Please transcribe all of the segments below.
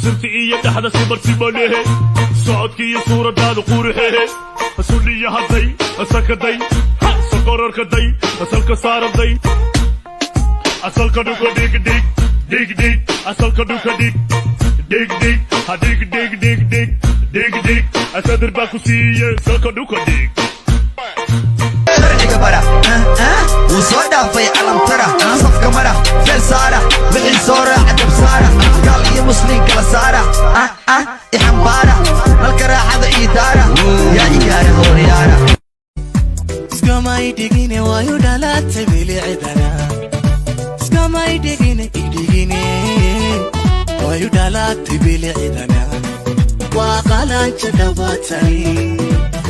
Sirti iyo dhaxda sibarsimanehe, socodka iyo suuradaadu quruxehe, sudhiya hadday sakaday, sokororkaday, asalka saaraday, asalka dhuka dhig dhig dhig dhig, asalka dhuka dhig dhig dhig, ha dhig dhig dhig dhig dhig dhig, asadir baa ku siiye, salka dhuka dhig. Sharciga bara wuu soo dhaafay calamtara, safka mara, feel saara, wixii soo raaca dab saara, gaal iyo muslim kala saara, ixambaara, nalka raaxada ii daara, yaa igaara hooryaara. Iskamay dhigine, waayu dhalatay bilicidana. Iskamay dhigine, idhigine, waayu dhalatay bilicidana. Waa qalanja dhawaatay,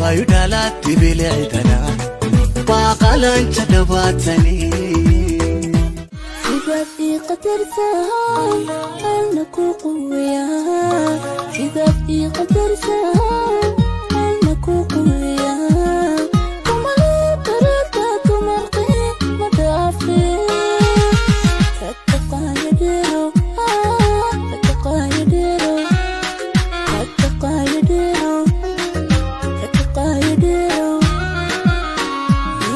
waayu dhalatay bilicidana. Waa qalanja dhawaatani. Sidaad ii qadarsahay alna ku quwiyaa, sidaad ii qadarsahay alna ku quwiyaa, kumale barada dumarqi ma dhaafe, fataqaayadhero, fataqaayadhero, fataqaayadhero, fataqaayadhero,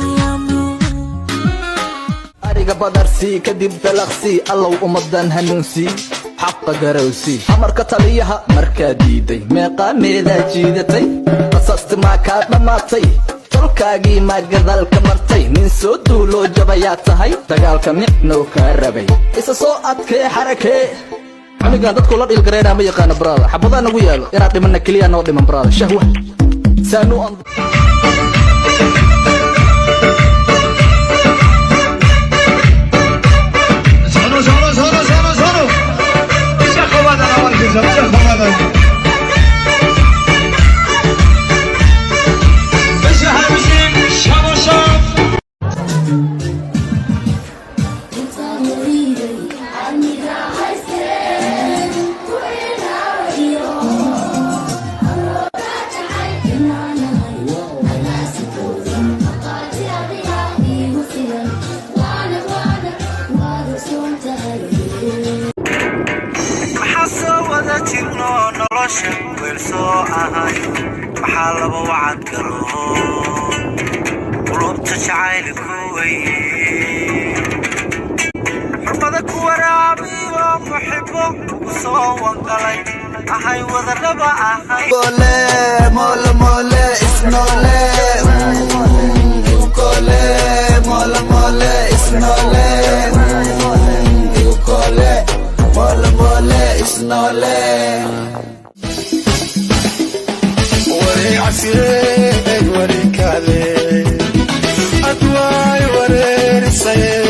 iyamo. Ariga badarsii, kadib dalaqsii, Allow ummadan hanuunsii, xaqa garowsii. Amarka taliyaha markaa diiday, meeqaa meedaa jiidatay? Qasasti maa kaa dhammaatay? Tolkaagii maa gadaalka martay? Nin soo duuloo jabayaa tahay, dagaalka micnow kaa rabay. Isa soo adkee, xarakee. Cunigan dadku la dhiilgaraynaa ma yaqaano, brother. Xabadaa nagu yaalo, inaad dhimanna keliya noo dhiman, brother. Shahwa saanu. Intaan wariiday aniga haysteen ku ilaaliyo, inaanahay alaasikooda maqaati, adiga iigu filan, waana waana waad ogsoon tahay. Maxaa soo wada jirno nolosha weel soo ahay? Maxaa laba wacad galo qulubta jacayl ku weye, xurmada ku waraabiyo, muxibo ugu soo wangalay ahay, wadanaba ahay. Mole, mole, mole, isnoole, kole, mole, mole, isnoole, kole, mole, mole, isnoole. Wari casirey, wari kale, adwaay wareerisaye.